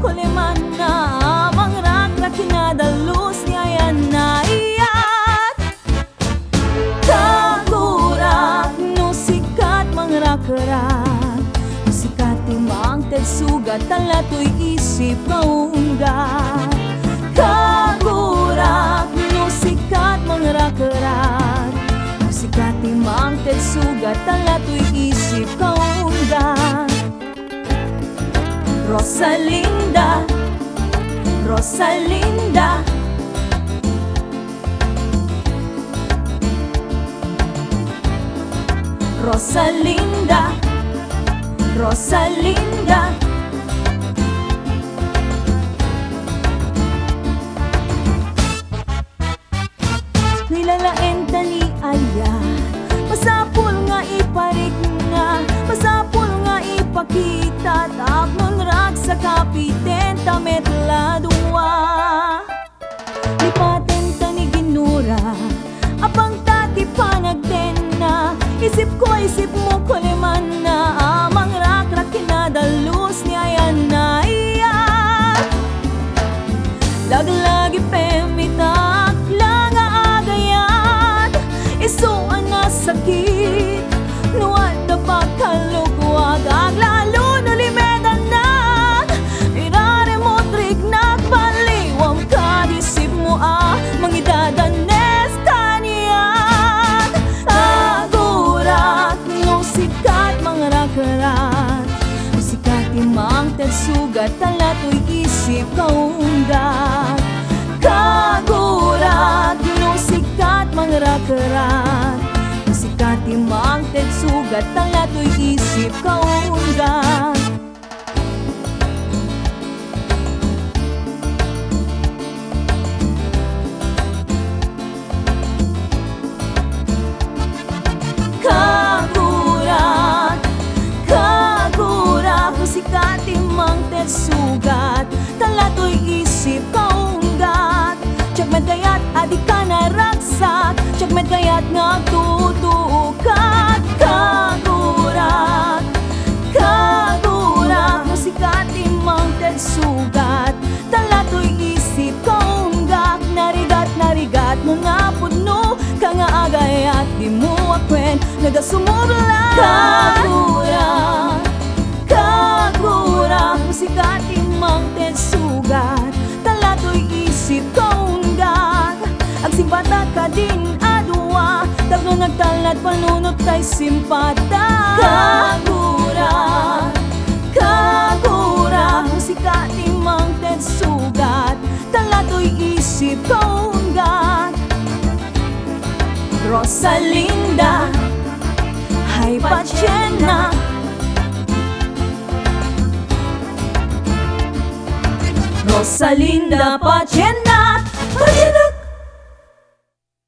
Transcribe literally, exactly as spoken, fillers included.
Lemanna a mangrakrak, kinadalus ni ayan na iyat. Kagurak no sikat mangrakrak, no sikat ti mangted sugat, tala toy isip kaunggat. Kagurak no sikat mangrakrak, no sikat ti mangted sugat, tala toy isip kaunggat. Rosalinda, Rosalinda, Rosalinda, Rosalinda. No ilalaenta ni aya, masapul nga iparikna, masapul nga ipakita, tapno ragsak a pitenta met la dua. Lipatenta ni Ginora, apanta ti panagtenna, isipko, isipmo, kulemanna a mangrakrak, kinadalus ni ayan na iyat. Laglagipem ita, akla nga agayat, isu a nasakit. No adda pagkallukoak, aglalo no limedannak, iraremot riknak, baliwam kad isipmo a mangidadanes kaniak. Agurak no sikat mangrakrak, no sikat ti mangted sugat, tala toy isip kaunggat. Kagurak no sikat mangrakrak, no sikat ti mangted sugat, tala toy isip kaunggat. Kagurak, kagurak, no sikat ti mangted sugat, tala toy isip kaunggat. Diak met kayat a dika naragsak, diak met kayat nga agtutuoka. Kagurak, kagurak, no sikat ti mangted sugat, tala toy isip kaunggak. Narigat, narigat no napudno ka nga agayat, dimo a kuen, nagasumubla. Kagurak, kagurak, no sikat ti mangted sugat, tala toy isip kaunggak. Agsimpatak kadin a dua, tapno nagtalnad panunot tay simpatak. Kagurak, kagurak, no sikat ti mangted sugat, tala toy isip kaunggak. Rosalinda, hay patienna. Rosalinda, patienna, patienna.